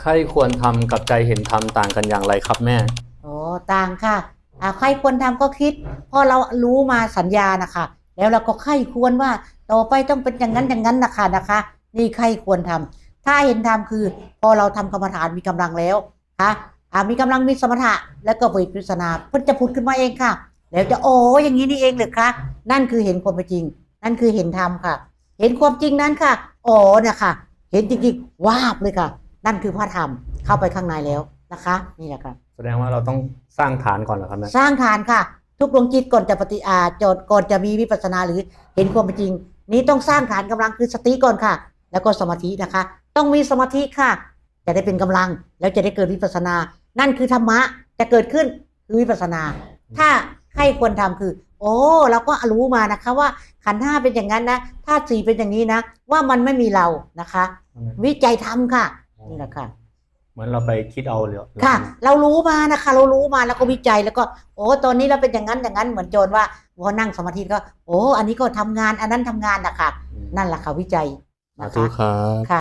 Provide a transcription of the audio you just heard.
ໃຄ່ຄວນທຳກັບໃຈເຫັນທຳຕ່າງກັນຢ່າງໄລຄັບແມ່? ອໍ ຕ່າງຄ່ະ. ອ່າ ໃຄ່ຄວນທຳກໍຄິດ ພໍເຮົາຮູ້ມາສັນຍານະຄະ ແລ້ວເຮົາກໍໃຄ່ຄວນວ່າຕໍ່ໄປຕ້ອງເປັນຢ່າງນັ້ນຢ່າງນັ້ນນະຄະ ນະຄະ. ນີ້ໃຄ່ຄວນທຳ. ຖ້າເຫັນທຳຄື ພໍເຮົາທຳກຳມະຖານມີກຳລັງແລ້ວ ຄະ ອ່າ ມີກຳລັງ ມີສະມະຖະ ແລ້ວກໍເວທວິປັດສະນາ ເພິ່ນຈະຜຸດຂຶ້ນມາເອງຄ່ະ ແລ້ວຈະ ອໍ ຢ່າງນີ້ນີ້ເອງເລີຍຄ່ະ. ນັ້ນຄືເຫັນຄວາມເປັນຈິງ ນັ້ນຄືເຫັນທຳຄ່ະ. ເຫັນຄວາມຈິງນັ້ນຄ່ະ ອໍ ນະຄະ ເຫັນຈິງໆ ວາບເລີຍຄ່ະ. ນັ້ນຄືພະທຳ ເຂົ້າໄປຂ້າງໃນແລ້ວນະຄະ. ນີ້ແຫຼະຄ່ະ. ສະແດງວ່າເຮົາຕ້ອງສ້າງຖານກ່ອນເຫຼືອຄັບນະ? ສ້າງຖານຄ່ະ. ທຸກດວງຈິດກ່ອນຈະປະຕິ ອ່າ ກ່ອນຈະມີວິປັດສະນາ ຫຼື ເຫັນຄວາມເປັນຈິງ ນີ້ຕ້ອງສ້າງຖານກຳລັງຄືສະຕິກ່ອນຄ່ະ ແລ້ວກໍສະມາທິນະຄະ. ຕ້ອງມີສະມາທິຄ່ະ ຈະໄດ້ເປັນກຳລັງ ແລ້ວຈະໄດ້ເກີດວິປັດສະນາ. ນັ້ນຄືທຳມະຈະເກີດຂຶ້ນ ຄືວິປັດສະນາ. ຖ້າໃຄ່ຄວນທຳຄື ອໍ ເຮົາກໍຮູ້ມານະຄະວ່າຂັນຫ້າເປັນຢ່າງນັ້ນນະ ທາດສີ່ເປັນຢ່າງນີ້ນະ ວ່າມັນໄມ່ມີເຮົານະຄະ. ອືມ ວິໄຈທຳຄ່ະ. ອໍ ນີ້ແຫຼະຄ່ະ. ເໝືອນເຮົາໄປຄິດເອົາເລີຍ. ຄ່ະ ເຮົາຮູ້ມານະຄະ ເຮົາຮູ້ມາ ແລ້ວກໍວິໄຈ ແລ້ວກໍ ໂອ້ ຕອນນີ້ເຮົາເປັນຢ່າງນັ້ນຢ່າງນັ້ນ ເໝືອນໂຈນວ່າ ພໍນັ່ງສະມາທິກໍ ໂອ້ ອັນນີ້ກໍທຳງານ ອັນນັ້ນທຳງານນະຄະ. ອືມ ນັ້ນລະຄ່ະ ວິໄຈ. ສາທຸຄ່ະ.